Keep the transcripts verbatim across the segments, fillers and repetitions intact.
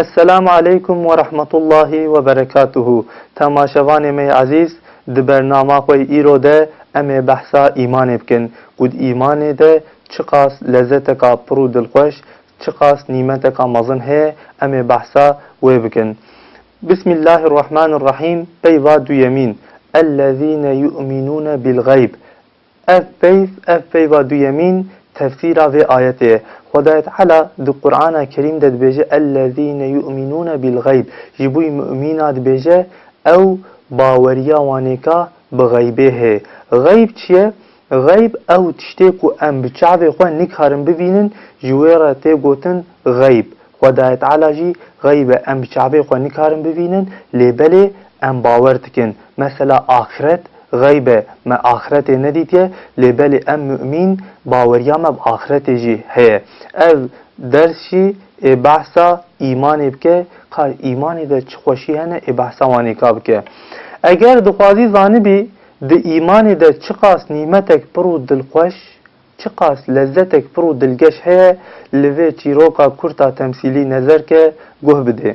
Esselamu aleykum ve rahmetullahi ve berekatuhu. Temaşevanê me yê ezîz, di bernama xwe yê îro de em ê behsa îmanê bikin, ku di îmanê de çiqas lezzeteka pir û dilxweş, çiqas nîmeteka mezin heye, em ê behsa wê bikin. Bismillahirrahmanirrahîm, peyva duyemîn. Ellezîne yu'minûne bil gayb. Ev peyv, ev peyva duyemîn tefsîra vê ayetê ye. Xwedayê Teala di Qur'ana Kerîm de dibêje, "Ellezîne yu'minûne bil gayb." Ji bo mumîna dibêje, ew baweriya wanêka bi xeybê heye. Xeyb çi ye? Xeyb ew tiştê ku em bi çavê xwe nikarin bibînin, ji wê re tê gotin xeyb. Xwedayê Teala jî xeyb e, em bi çavê xwe nikarin bibînin, lê belê em bawer dikin. Mesela axiret xeyb e, me axiretê nedîtiye, lê belê em mumîn baweriya me bi axiretê jî heye. Ev ders jî ê behsa îmanê bike, ka îmanê de çi xweşî hene ê behsa wanêka bike. Eger dixwazî zanibî di îmanê de çiqas nîmetek pir û dilxweş, çiqas lezzetek pir û dilgeş heye, li vê çîroka kurt a temsîlî nezer ke, guh bidê.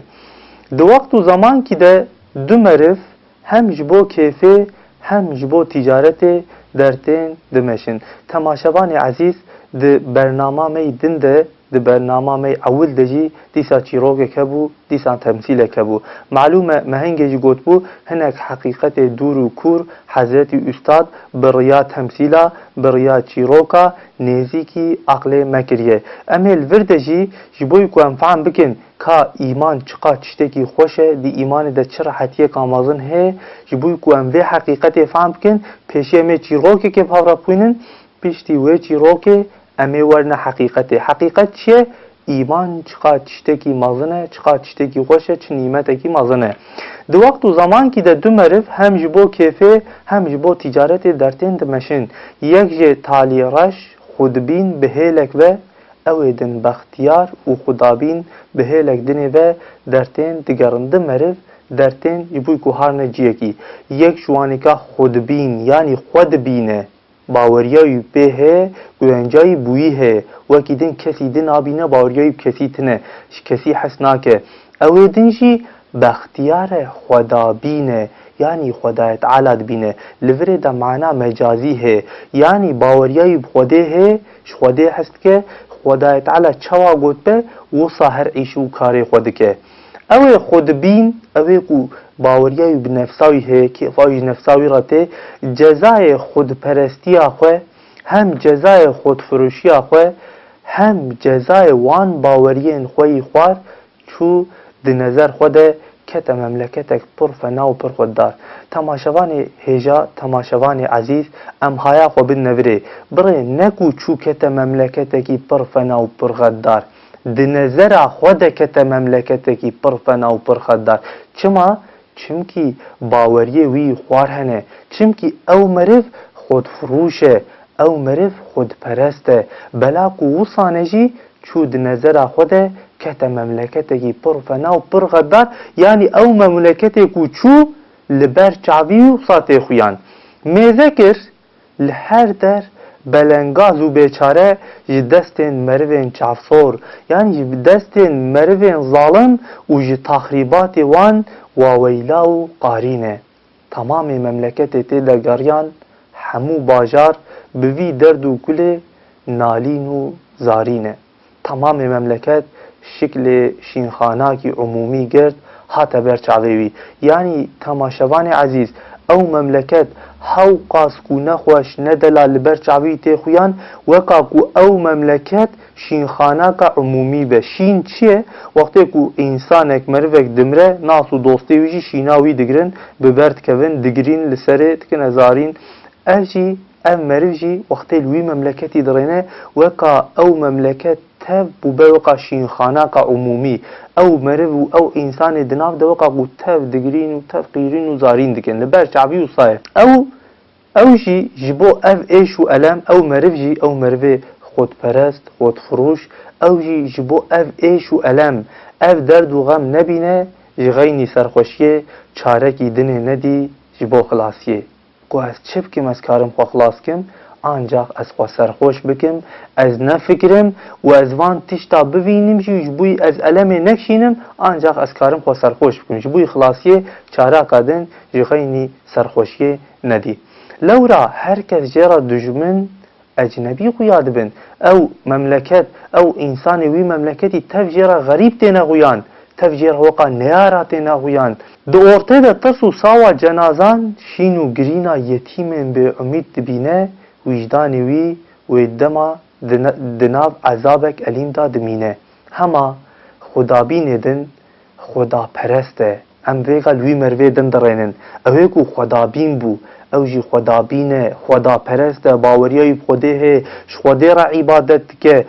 Di wext û zemankî de du meriv hem ji bo kêfê hem ji bo tîcaretê dertên dimeşin. Temaşevanê ezîz, di bernama me yî din de, di bernama me yî ewil de jî dîsa çîrokek hebû, dîsa temsîlek hebû. Malûm e, me hingê jî gotbû, hinek heqîqetê dûr û kûr Hezretî Ustad bi riya temsîla, bi riya çîroka nêzîkî aqlê me kiriye. Em ê li vir de jî ji bo ku em fehm bikin ka îman çiqa tiştekî xweş e, di îmanê de çi rehetiyeka mezin heye, ji bo ku em vê heqîqetê fehm bikin, pêşî em ê çîrokekê bi hev re bixwînin, piştî wê çîrokê em ê werine heqîqetê. Heqîqet çi ye? Îman çiqa tiştekî mezin e, çiqa tiştekî xweş e, çi nîmetekî mezin e. Di wext û zemankî de du meriv hem ji bo kêfê hem ji bo tîcaretê dertên dimeşin. Yek jê talî reş, xwedibîn bi hêlek ve, ew ê din bextiyar û xwedabîn bi hêlek dinê ve dertên digerin. Du meriv dertên ji bo ku harine ciyekî. Yek ji wanêka xwedibîn, yanî xwe dibîne. Baweriya wî pê heye, guvenca wî bi wî heye. Wekî din kesî din nabîne, baweriya wî bi kesî tine. Ji kesî hez nake. Ew ê din jî bextiyar e, xwedabîn e. Yanî Xwedayê Teala dibîne. Li virê de mana mecazî heye. Yanî baweriya wî bi Xwedê heye, ji Xwedê hez dike, Xwedayê Teala çawa gotbe, wisa her îş û karê xwe dike. Ew ê xwedibîn, ew ê ku baweriya wî bi nefsa wî heye, kêfa wî ji nefsa wî re tê, cezayê xwedperestiya xwe, hem cezayê xwedfiroşiya xwe, hem cezayê wan baweriyên xwe yî xwar, çû di nezer xwe de kete memleketek pir fena û pir xwedar. Temaşevanê hêja, temaşevanê ezîz, em haya xwe bin nevirê. Birê ne ku çû kete memleketekî pir fena û pir xedar. Di nezera xwe de kete memleketekî pir fena û pir xedar. Çima? Çimkî baweriyê wî xwar hene. Çimkî ew meriv xwedfirûş e. Ew meriv xwedperest e. Bela ku wisane jî çû di nezera xwe de kete memleketekî pir fena û pir xedar. Yanî ew memleketê ku çû li ber çavî wisa tê xuyan. Mêze kir, li her der belengaz û bêçare ji destên merivên çavsor, yanî ji destên merivên zalim û ji taxrîbatê wan waweyla û qarîn e. Temamê memleketê tê de geriyan, hemû bajar bi vî derd û kulê nalîn û zarîn e. Temamê memleket şiklê şînxanakî umûmî girt, hate ber çavê wî. Yanî temaşevanê ezîz, ew memleket hewqas ku nexweş, ne delal li ber çavî tê xuyan, weka ku ew memleket şînxanaka umûmî be. Şîn çi ye? Wextê ku însanek, merivek dimire, nas û dostê wî jî şîna wî digirin, bi ber dikevin, digirîn, li serê dikine zarîn. Ev jî, ev meriv jî wextê li wî memleketî dirêne, weka ew memleket tev bûbe weka şînxanaka umûmî. Ew meriv û ew însanê di nav de weka ku tev digirîn û tev qîrîn û zarîn dikin. Li ber çavî wisa ye. Ew, ew jî ji bo ev êş û elem, ew meriv jî, ew merivê xwedperest, xwedfirûş, ew jî ji bo ev êş û elem, ev derd û xem nebîne, ji xeynî serxweşiyê çarekî dinê nedî ji bo xilasiyê. Ku ez çi bikim, ez karim xwe xilas kim? Ancax ez xwe serxweş bikim, ez nefikirim û ez van tişta bivînim jî, ji bo ez elemê nekişînim, ancax ez karim xwe serxweş bikim. Ji bo xilasiyê çaraka din ji xeynî serxweşiyê nedî. Lewra her kes jê re dijmin, ecnebî xuya dibin. Ew memleket, ew însanê wî memleketî tev jê re xerîb têne xuyan, tev jê re weqa neyara têne xuyan. Di ortê de tirs û sawa cenazan, şîn û girîna yetîmên bêumîd dibîne, wîjdanê wî wê dema di ne-, di nav ezabek elîm de dimîne. Hema xwedabînê din xwedaperest e. Em vêga li wî merivê din dirênin. Ew ê ku xwedabîn bû, ew jî xwedabîn e, xwedaperest e, baweriya wî bi Xwedê heye, ji Xwedê re îbadet dike,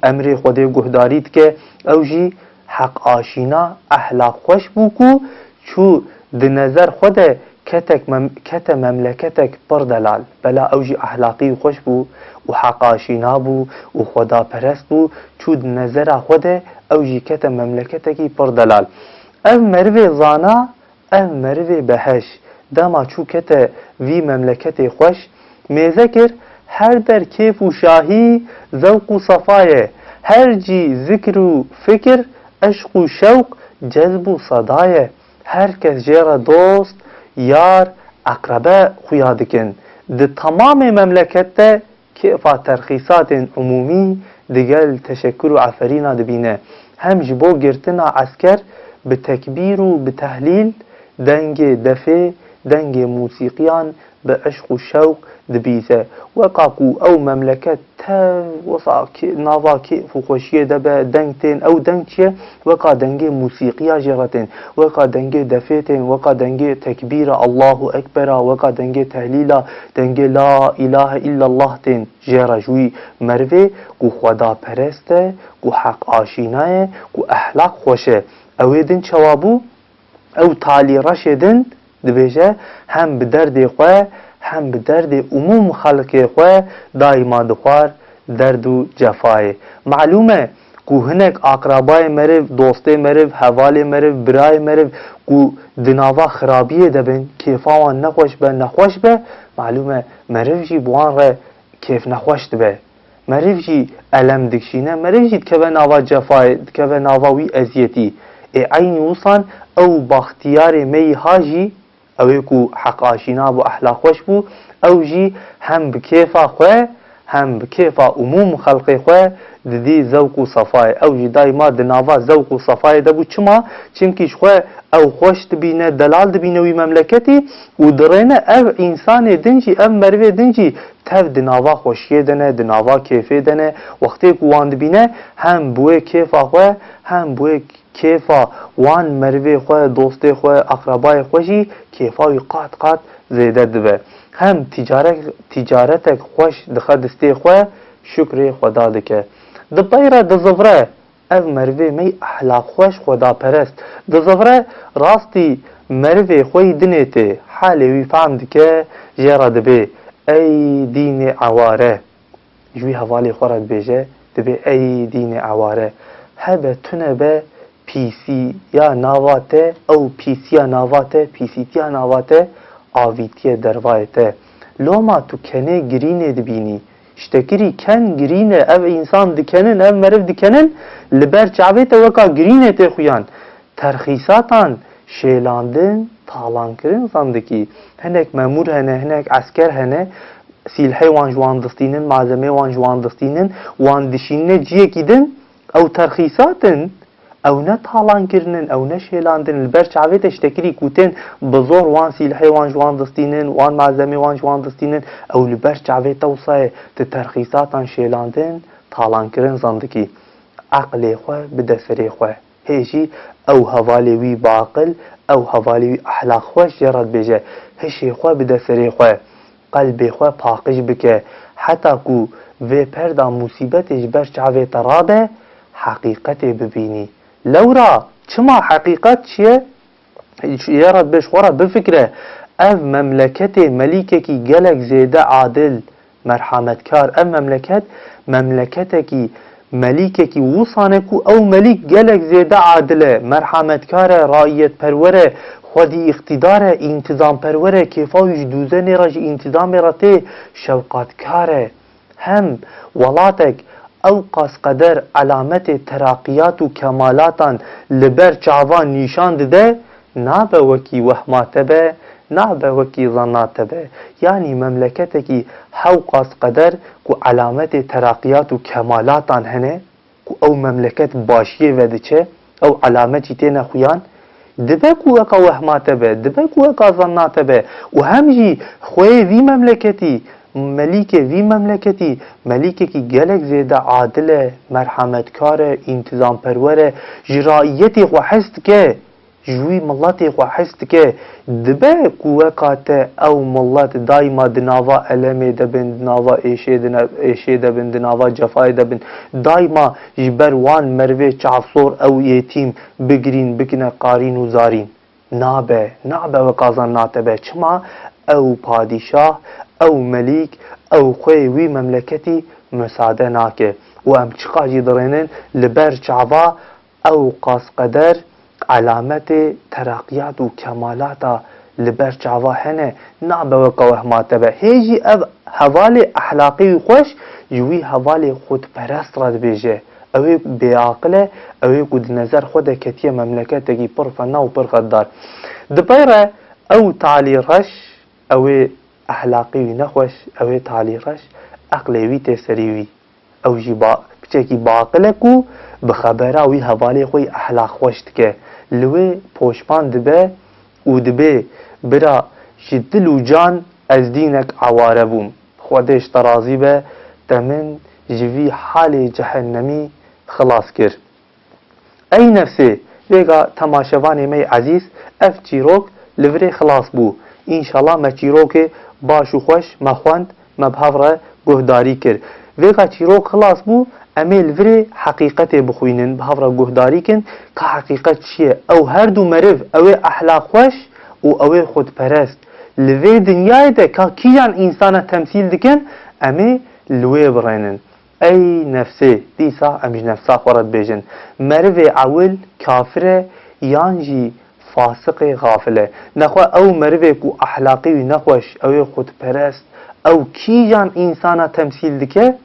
emrê Xwedê guhdarî dike, ew jî heqaşîna, ehlaqxweş bû ku çû di nezer xwe de ketek mem-, kete memleketek pir delal. Bela ew jî ehlaqî xweş bû û heqaşîna bû û xwedaperest bû, çû di nezera xwe de ew jî kete memleketekî pir delal. Ev merivê zana, ev merivê beheş, dema çû kete vî memleketê xweş, mêze kir, her der kêf û şahî, zewq û sefa ye, her cî zikr û fikir, eşq û şewq, cezb û seda ye. Her kes jê re dost, yar, eqrebe xuya dikin. Di temamê memleket de kêfa terxîsatên umûmî digel teşekkur û eferîna dibîne. Hem ji bo girtina esker bi tekbîr û bi tehlîl, dengê defê, dengê mûsîqiyan bi eşq û şewq dibîze. Weka ku ew memleket tev wisa kê-, nava kêf û xweşiyê de be, deng tên, ew deng çi ye? Weka dengê mûsîqiya jê re tên, weka dengê defê tên, weka dengê tekbîra Allahu Ekbera, weka dengê tehlîla, dengê La ilahe illallah tên jê re, ji wî merivê ku xwedaperest e, ku heq aşîna ye, ku ehlaq xweş e. Ew ê din çawa bû? Ew talî reşê din dibêje, hem bi derdê xwe, hem bi derdê umûm xelkê xwe daîma dixwar derd û cefayê. Malûm e ku hinek aqrabayê meriv, dostê meriv, hevalê meriv, birayê meriv ku di nava xirabiyê de bin, kêfa wan nexweş be, nexweş be, malûm e meriv jî bi wan re kêfnexweş dibe. Meriv jî elem dikişîne, meriv jî dikeve nava cefayê, dikeve nava wî eziyetî. Ê eynî wisan ew baxtiyarê me yî ha jî, ew ê ku heq aşîna bû, ehlaq xweş bû, ew jî hem bi kêfa xwe, hem bi kêfa umûm xelqê xwe didî zewq û sefayê. Ew jî daîma di nava zewq û sefayê de bû. Çima? Çimkî ji xwe ew xweş dibîne, delal dibîne wî memleketî û dirêne ev însanê din jî, ev merivê din jî tev di nava xweşiyê de ne, di nava kêfê de ne. Wextê ku wan dibîne, hem bi wê kêfa xwe, hem bi wê kêfa wan merivê xwe, dostê xwe, eqrebayê xwe jî kêfa wî qat qat zêde dibe. Hem tîcare-, tîcaretek xweş dixe distê xwe, şukrê Xweda dike. Di pey re dizivre. Ev merivê me yî ehlaqxweş, xwedaperest. Dizivre rastî merivê xwe yî dinê tê. Halê wî fehm dike, jê re dibê, ey dînê eware. Ji wî hevalê xwe re dibêje, dibê, ey dînê eware. Hebe tune be pîsiya nava te, ew pîsiya nava te, pîsîtiya nava te avîtiye dervayê te. Loma tu kenê girînê dibînî. Ştekirî ken girîn e, ev însan dikenin, ev meriv dikenin, li ber çavê te weka girînê tê xuyan. Terxîsatan şêlandin, talankirin zandikî. Hinek memûr hene, hinek esker hene, sîlhê wan ji wan distînin, malzemê wan ji wan distînin, wan dişînine ciyekî din, ew terxîsat in, ew ne talankirinin, ew ne şêlandin, li ber çavê te ştekirî ku tên bi zor wan sîlhê wan ji wan distînin, wan malzemê wan ji wan distînin, ew li ber çavê te wisa ye, tu terxîsatan şêlandin, talankirin zandikî. Eqlê xwe bide serê xwe. Hê jî ew hevalê wî biaqil, ew hevalê wî ehlaqxweş jê re dibêje, hişê xwe bide serê xwe, qelbê xwe paqij bike, heta ku vê perda musîbetê ji ber çavê te rabe, heqîqetê bibînî. Lewra çima heqîqet çi ye? Jê re dibê, ji xwe re bifikire, ev memleketê melîkekî gelek zêde adil, merhametkar. Ev memleket, memleketekî, melîkekî wisan e ku ew melîk gelek zêde adil e, merhametkar e, raiyetperwer e, xwedî îqtîdar e, întîzamperwer e, kêfa wî ji dûzenê re, ji întîzamê re tê, şewqatkar e. Hem welatek ew qas qeder elametê teraqiyat û kemalatan li ber çavan nîşan dide, nabe wekî wehma te be, nabe wekî zanna te be. Yanî memleketekî hew qas qeder ku elametê teraqiyat û kemalatan hene, ku ew memleket bi başiyê ve diçe, ew elamet jî têne xuyan, dibe ku weka wehma te be, dibe ku weka zanna te be û hem jî xweyê vî memleketî, melîkê vî memleketî, melîkekî gelek zêde adil e, merhemetkar e, întîzamperwer e, ji raiyetê xwe hez dike, ji wî miletê xwe hez dike, dibe ku weka te ew milet daîma di nava elemê de bin, di nava êşê de ne-, êşê de bin, di nava cefayê de bin, daîma ji ber wan merivê çavsor ew yetîm bigirîn, bikine qarîn û zarîn. Nabe, nabe weka zanna te be. Çima? Ew padîşah, ew melîk, ew xweyê wî memleketî misade nake. Û em çiqa jî dirênin li ber çava ew qas qeder elametê teraqiyat û kemalata li ber çava hene, nabe weka wehma te be. Hê jî ev hevalê ehlaqî wî xweş ji wî hevalê xwedperest re dibêje. Ew ê bêaqil e, ew ê ku di nezer xwe de ketiye memleketekî pir fena û pir xeddar. Di pey re ew talî reş, ew ê ehlaqî wî nexweş, ew ê talî reş, eqlê wî tê serî wî. Ew jî ba-, piçekî baqil e ku bi xebera wî hevalê xwe yî ehlaq xweş dike. Li wê poşman dibe û dibê, bira, ji dil û can ez dînek eware bûm. Xwedê ji te razî be, te min ji vî halê cehennemî xilas kir. Ey nefsê, vêga temaşevanê me yê ezîz, ev çîrok li virê xilas bû. Înşallah me çîrokê baş û xweş me xwend, me bi hev re guhdarî kir. Vêga çîrok xilas bû, em ê li virê heqîqetê bixwînin, bi hev re guhdarî kin ka heqîqet çi ye. Ew her du meriv, ew ê ehlaq xweş û ew ê xwedperest, li vê dinyayê de ka kîjan însana temsîl dikin, em ê li wê birênin. Ey nefsê, dîsa em ji nefsa xwe re dibêjin, merivê ewil kafir e yan jî fasiqê xafil e? Nexwe ew merivê ku ehlaqê wî nexweş, ew ê xwedperest, ew kîjan însana temsîl dike?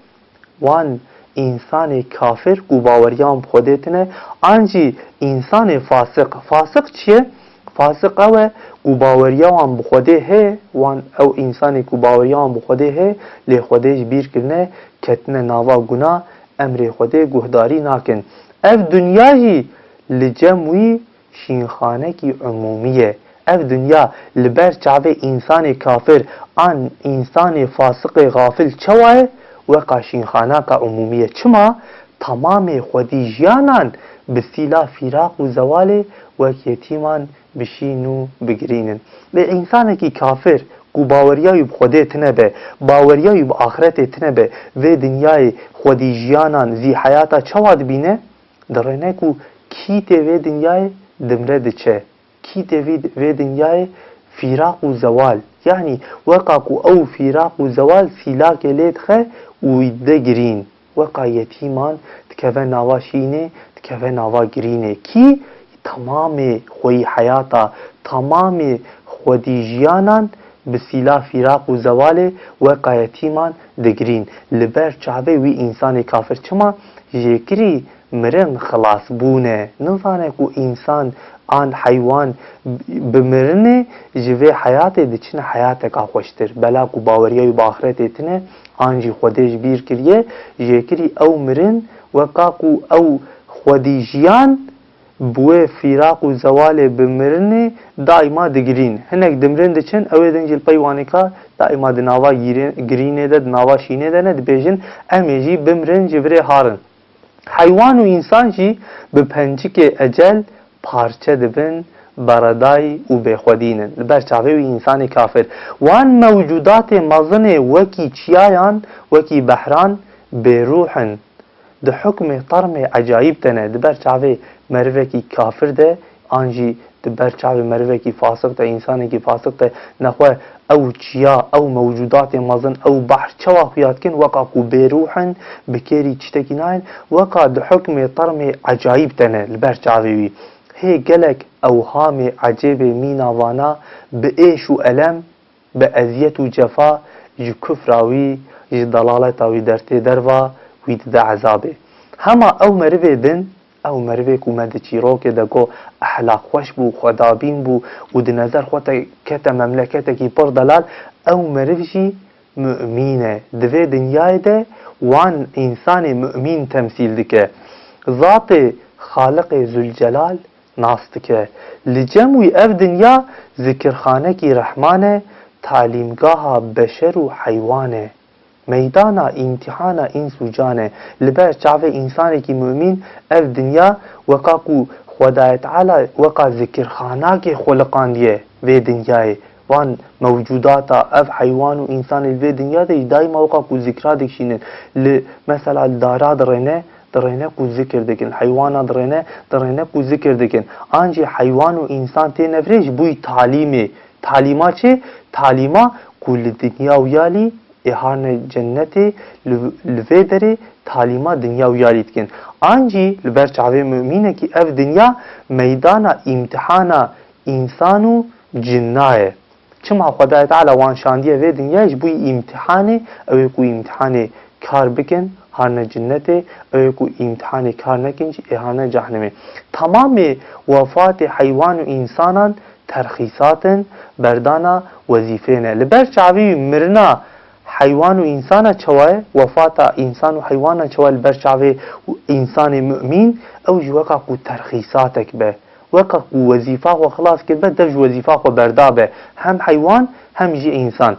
Wan însanê kafir ku baweriya wan bi Xwedê tune, an jî însanê fasiq. Fasiq çi ye? Fasiq ew e ku baweriya wan bi Xwedê heye, wan ew însanê ku baweriya wan bi Xwedê heye, lê Xwedê ji bîr kirine, ketine nava guna, emrê Xwedê guhdarî nakin. Ev dinya jî li cem wî şînxanekî umûmî ye. Ev dinya li ber çavê însanê kafir an însanê fasiqê xafil çawa ye? Weqa şînxanaka umûmî ye. Çima? Temamê xwedî jiyanan bi sîla fîraq û zewalê wek yetîman bişîn û bigirînin. Lê însanekî kafir ku baweriya wî bi Xwedê tune be, baweriya wî bi axretê tune be, vê dinyayê xwedî jiyanan zîheyata çawa dibîne? Dirêne ku kî tê vê dinyayê dimre diçe. Kî tê vî-, vê dinyayê fîraq û zewal. Yanî weqa ku ew fîraq û zewal sîlakê lê dixe û wî dide girîn. Weqa yetîman dikeve nava şînê, dikeve nava girînê. Kî temamê xweyî heyata, temamê xwedî jiyanan bi sîla fîraq û zewalê weqa yetîman digirîn. Li ber çavê wî însanê kafir çima jêkirî mirin xilas bûne. Nizane ku însan an heywan bi mirinê ji vê heyatê diçine heyateka xweştir. Bela ku baweriya wî bi axretê tine, an jî Xwedê ji bîr kiriye, jêkirî ew mirin weka ku ew xwedî jiyan bi wê fîraq û zewalê bi mirinê daîma digirîn. Hinek dimirin diçin, ew ê din jî li pey wanêka daîma di nava gîrê-, girînê de, di nava şînê de ne, dibêjin, em ê jî bimirin, ji virê harin. Heywan û însan jî bi pencikê ecel parçe dibin, beredayî û bêxwedîn in. Li ber çavê wî însanê kafir. Wan mewcudatê mezinê wekî çiyayan, wekî behran bêrûh in. Di hukmê termê ecayîb de ne. Di ber çavê merivekî kafir de an jî di ber çavê merivekî fasiq de, însanekî fasiq de, nexwe ew çiya, ew mewcudatê mezin, ew behr çawa xuya dikin, weka ku bêrûh in, bi kêrî tiştekî nayên, weka di hukmê termê ecayîb de ne li ber çavê wî. hê gelek ewhamê ecêbê mîna vana bi êş û elem, bi eziyet û cefa ji kufra wî, ji delaleta wî dertê derva, wî dide ezabê. Hema ew merivê din, ew merivê ku me di çîrokê de got ehlaq xweş bû, xwedabîn bû û di nezer xwe te kete memleketekî pir delal, ew meriv jî mumîn e. Di vê dinyayê de wan însanê mumîn temsîl dike. Zatê Xaliqê Zülcelal nas dike. Li cem wî ev dinya zikirxanekî Rehman e, talîmgaha beşer û heywan e. Meydana îmtîhana îns û can e. Li ber çavê însanekî mumîn ev dinya weka ku Xwedayê Teala weka zikirxanakê xuliqandiye vê dinyayê. Van mewcûdata, ev heywan û însanê li vê dinya de jî daîma weka ku zikra dikişînin. Li, mesela li dara dirêne, dirêne ku zikir dikin. Heywana dirêne, dirêne ku zikir dikin. Ancî heywan û însan têne virê ji bo yî talîmê. Talîma çi? Talîma ku li dinya û yalî ê harine cennetê, li, li vê derê talîma dinya û yalî dikin. Ancî li ber çavê mumînekî ev dinya meydana îmtihana însan û cinna ye. Çima Xwedayê Teala wan şandiye vê dinyayê? Ji bo îmtihanê, ew ê ku îmtihanê kar bikin, harine cinnetê, ew ê ku îmtihanê kar nekin jî ê harine cehnemê. Tamamê wefatê heywan û însanan terxîsat in, berdana wezîfê ne. Li ber çavî mirina heywan û însana çawa ye? Wefata însan û heywana çawa ye li ber çavê însanê mumîn? Ew jî weka ku terxîsatek be. Weka ku wezîfa xwe xilas kiribe, dev ji wezîfa xwe berdabe. Hem heywan, hem jî însan.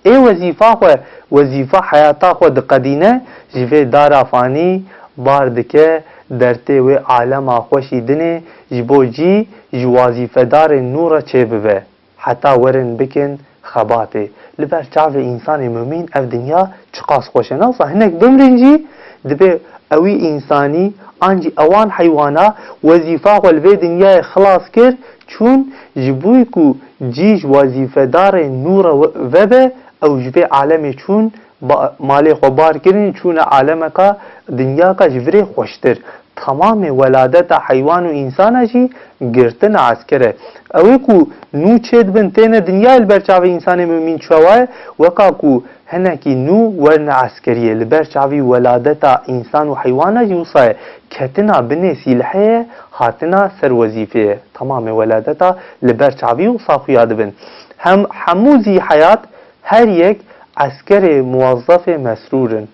Ê wezîfa xwe, wezîfa heyata xwe diqedîne, ji vê dara fanî bar dike, dertê wê alema xweşî dinê, ji bo cî ji wazîfedarên nû re çêbibe. Heta werin bikin xebatê. Li ber çavê însanê mumîn ev dinya çiqas xweş e. Nawsa hinek bimrin jî, dibê ewî însanî, an jî ewan heywana wezîfa xwe li vê dinyayê xilas kir, çûn ji bo ku cî ji wazîfedarên nû re we-, vebe, ew ji vê alemê çûn, ba-, malê xwe bar kirin, çûne alemeka, dinyaka ji virê xweştir. Tamamê weladeta heywan û însana jî girtina esker e. Ew ê ku nû çêdibin têne dinyayê li ber çavê însanê mumîn çawa ye, weka ku hinekî nû werine eskeriyê. Li ber çavî weladeta însan û heywana jî wisa ye. Ketina binê sîlhê ye, hatina ser wezîfê ye. Tamamê weladeta li ber çavî wisa xuya dibin. Hem, hemû zîheyat her yek eskerê muwezzefê mesrûr in.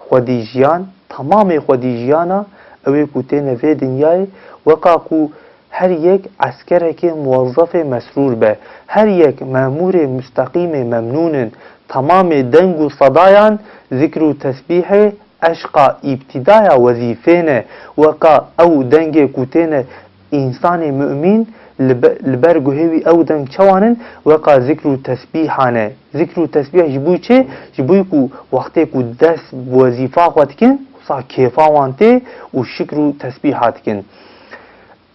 Xwedî jiyan, tamamê xwedî jiyana ew ê ku têne vê dinyayê, weka ku her yek eskerekê muwezzefê mesrûr be, her yek memûrê musteqîmê memnûn in, tamamê deng û sedayan zikr û tesbîhê eşqa îbtîdaya wezîfê ne, weka ew dengê ku têne Însanê mumîn li be-, li ber guhê wî ew deng çawan in, weka zikr û tesbîhan e. Zikr û tesbîh ji bo çi? Ji bo ku wextê ku dest bi wezîfa xwe dikin, wisa kêfa wan tê û şikr û tesbîha dikin.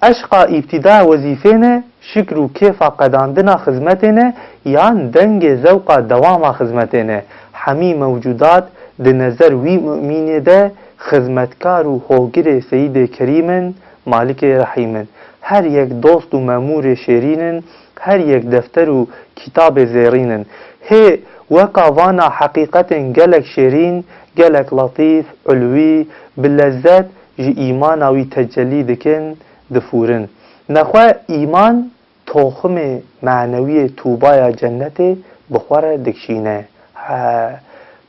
Eşqa îbtîdaya wezîfê ne, şikr û kêfa qedandina xizmetê ne, yan dengê zewqa dewama xizmetê ne. Hemî mewcûdat di nezer wî mumînê de xizmetkar û hogirê Seyîdê Kerîm in, Malikê Rehîm in. Her yek dost û memûrê şêrîn in, her yek defter û kitabê zêrîn in. Hê weka vana heqîqetên gelek şêrîn, gelek letîf, ulwî, bi lezzet ji îmana wî tecellî dikin, difûrin. Nexwe îman toximê manewiyê tûbaya cennetê bi xwe re dikişîne. He,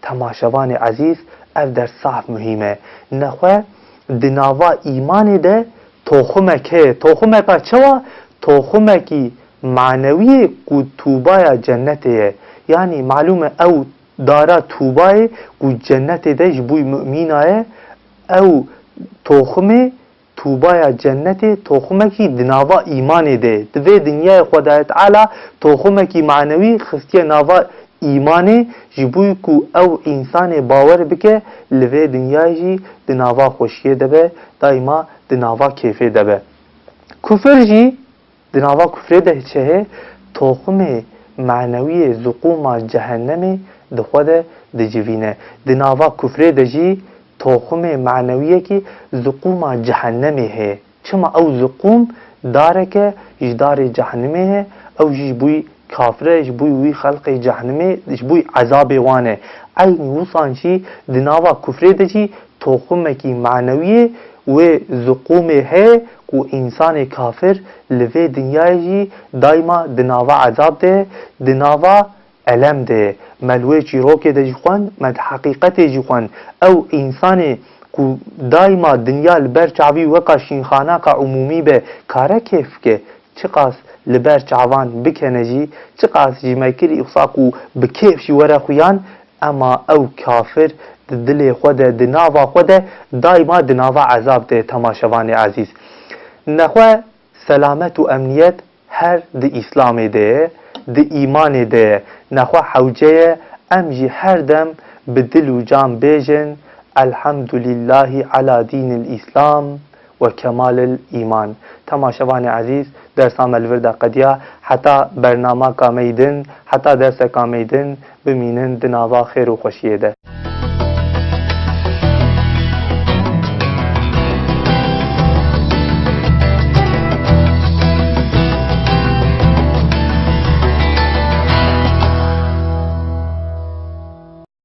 temaşevanê ezîz, ev ders zaf muhîm e. Nexwe di nava îmanê de toximek heye. Toximeka çawa? Toximekî manewiyê ku tûbaya cennetê ye. Yanî malûm e ew dara tûbayê ku cennetê de ji bo mumîna ye, ew toximê tûbaya cennetê toximekî di nava îmanê de ye. Di vê dinyayê Xwedayê Teala toximekî manewî xistiye nava îmanê, ji bo ku ew însanê bawer bike, li vê dinyayê jî di nava xweşiyê de be, daîma di nava kêfê de be. Kufir jî di nava kufrê de çi heye? Toximê manewiyê ziqûma cehennemê di xwe de dicivîne. Di nava kufrê de jî toximê manewiyekî ziqûma cehennemê heye. Çima ew ziqûm dareke ji darê cehnimê ye, ew jî ji bo kafir e, ji bo wî xelqê cehnimê, ji bo ezabê wan e. Eynî wisan jî di nava kufrê de jî toximekî manewiyê wê ziqûmê heye ku însanê kafir li vê dinyayê jî daîma di nava ezab de ye, di nava elem de ye. Me li wê çîrokê de jî xwend, me di heqîqetê jî xwend. Ew însanê ku daîma dinya li ber çavî weka şînxanaka umûmî be, kare kêf bike, çiqas li ber çavan bikene jî, çiqas ji me kirî wisa ku bi kêf jî were xuyan, ema ew kafir di dilê xwe de, di nava xwe de, daîma di nava ezab de ye, temaşevanê ezîz. Nexwe selamet û emniyet her di Îslamê de ye, di îmanê de ye. Nexwe hewce ye em jî her dem bi dil û can bêjin, Elhamdulîllahî ala dînil Îslam we kemalil îman. Temaşevanê ezîz, dersa me li vir de qediya. Heta bernamaka me yî din, heta derseka me yî din, bimînin di nava xêr û xweşiyê de.